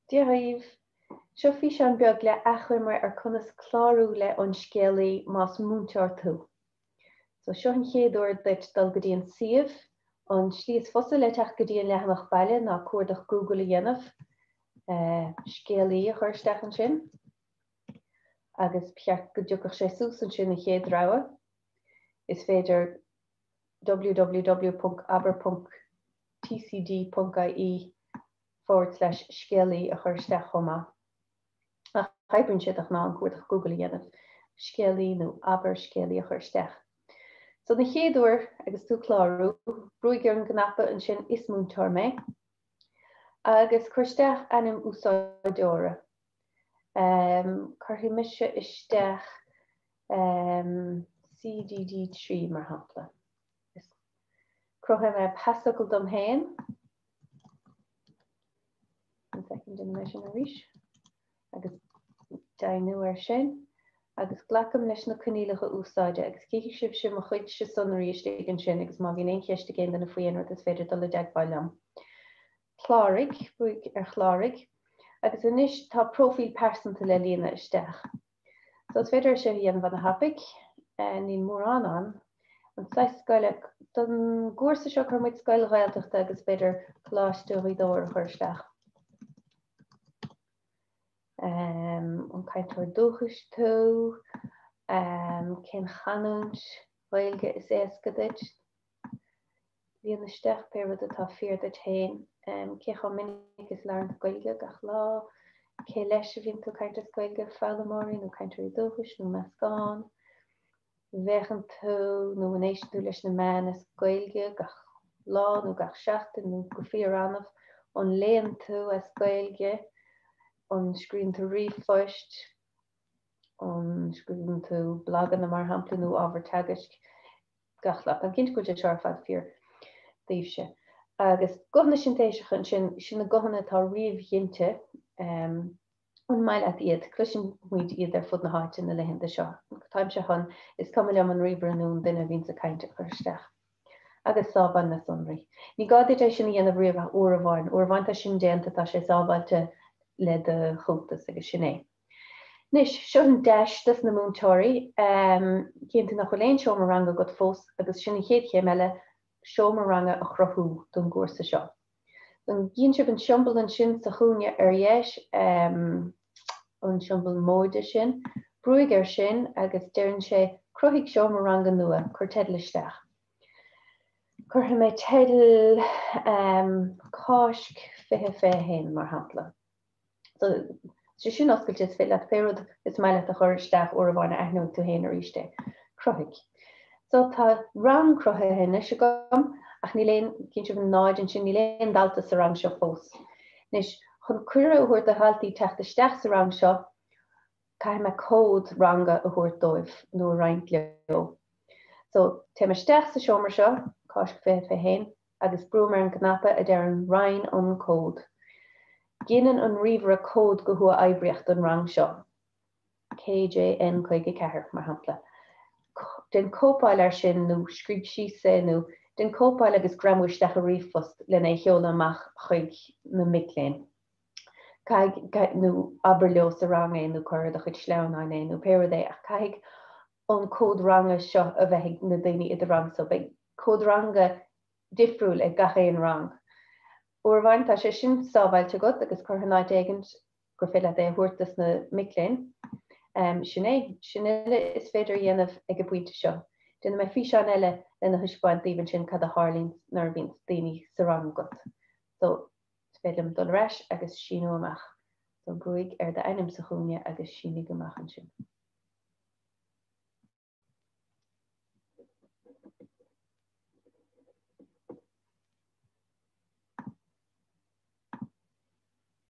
Dia dhaoibh! Seo físeán beag le achoimre ar conas clárú le An Scéalaí más múinteoir tú. So seo an chéad uair duit dul go dtí an suíomh. An slí is fusa le teacht go dtí an leathanach baile ná cuardach Google a dhéanamh, Scéalaí a chur isteach ansin agus ba cheart go dtiocfadh sé suas ansin an chéad rogha. Is féidir www.abair.tcd.ie forward slash scéalaí a chur isteach chomh maith. Ach oibríonn sé de ghnáth an cuardach Google a dhéanamh, scéalaí nó abair scéalaí a chur isteach. So na chéad uair agus tú ag clárú, brúigh ar an gcnaipe ansin Is múinteoir mé agus cuir isteach ainm úsáideora. Cuirfidh mise isteach CDD3 mar shampla. Cruthóidh mé pasfhocal dom féin. One second, déanfaidh mé sin arís. Agus deimhniú air sin. Agus glacaim leis na coinníollacha úsáide agus cífidh sibhse mo chuidse sonraí istigh ansin agus má bhíonn aon cheist ag aon duine faoi aon rud is féidir dul i dteagmháil liom. Cláraigh, brúigh ar chláraigh. Agus anois tá próifíl pearsanta le líonadh isteach. So is féidir é seo a dhéanamh ana thapaidh, níl mórán ann. An saghas scoile, don gcúrsa seo cuirfidh muid scoil Ghaeltachta agus b'fhéidir Coláiste Ghaoth Dobhair a chur isteach. An cainteoir dúchais tú? Cén chanúint Ghaeilge is éasca duit? Líon isteach pé rud atá fíor duit féin. Cé chomh minic is a labhrann tú Gaeilge gach lá? Cé leis a bhíonn tú ag caint as Gaeilge, foghlaimeoirí nó cainteoirí dúchais nó meascán? An bhféachann tú nó an éisteann tú leis na meáin as Gaeilge gach lá nó gach seachtain nó go fíor-annamh? An léann tú as Gaeilge? An scríobhann tú ríomhphoist? An scríobhann tú blaganna mar shampla nó ábhar teagaisc? gach lá. Táim cinnte go bhfuil sé seo ar fad fíor daoibhse. Agus guthanna sintéiseacha ansin, sin na guthanna atá ríomhghinte. An maith leat iad? Cloiseann muid iad ar fud na háite na laethanta seo. Táimse chun, is cuma liom an ríomhaire nó an duine a bhíonns ag caint a chur isteach. Agus sábháil na sonraí. Ní gá duit é sin a dhéanamh riamh ach uair amháin. Uair amháin tá sin déanta, tá sé sábháilte le do chuntas agus sin é. Anois, seo an deis dos na múinteoirí. Cíonn tú nach bhfuil aon seomra ranga agat fós agus sin an chéad chéim eile, seomra ranga a chruthú don gcúrsa seo. An gcíonn sibh an siombal ansin sa chúinne ar dheis, an siombal móide sin? Brúigh air sin agus deireann sé 'Cruthaigh seomra ranga nua, cuir teideal isteach'. Cuirfidh mé teideal Cáisc 2021 mar shampla. So, sé sin oscailte, is féidir leat pé rud is maith leat a chur isteach uair amháin a aithneoidh tú féin arís é. Cruthaigh. So tá rang cruthaithe anois agam ach níl aon, cíonn sibh an náid ansin, níl aon dalta sa rang seo fós. Anois, chun cuireadh a thabhairt do dhaltaí teacht isteach sa rang seo, caithfidh mé cód ranga a thabhairt dóibh nó a roinnt leo. So, téim isteach sa seomra seo, Cáisc 2021, agus brúim ar an gcnaipe a deireann Roinn an Cód. Gineann an ríomhaire cód go huathoibríoch don rang seo, KJN54, mar shampla. Déan cóipeáil air sin nó scrígh síos é nó déan cóipeáil agus greamaigh isteach i ríomhphost lena é sheoladh amach chuig na mic léinn. Caithfidh, nó abair leo sa rang é nó cuir ar do chuid sleamhnáin é nó pé rud é ach caithfidh an cód ranga seo a bheith ag na daoine i do rang so beidh cód ranga difriúil ag gach aon rang. Uair amháin tá sé sin sábháilte agat agus curtha in áit éigint gur féidir leat é a thabhairt dos na mic léinn. Sin é. Sin uile is féidir a dhéanamh ag an bpointe seo. Déanfaidh mé físeán eile lena thaispeáint daoibh ansin cad a tharlaíonn nuair a bhíonns daoine sa rang agat. So, is féidir liom dul ar ais agus síniú amach. So, brúigh ar d'ainm sa chúinne agus sínigh amach ansin.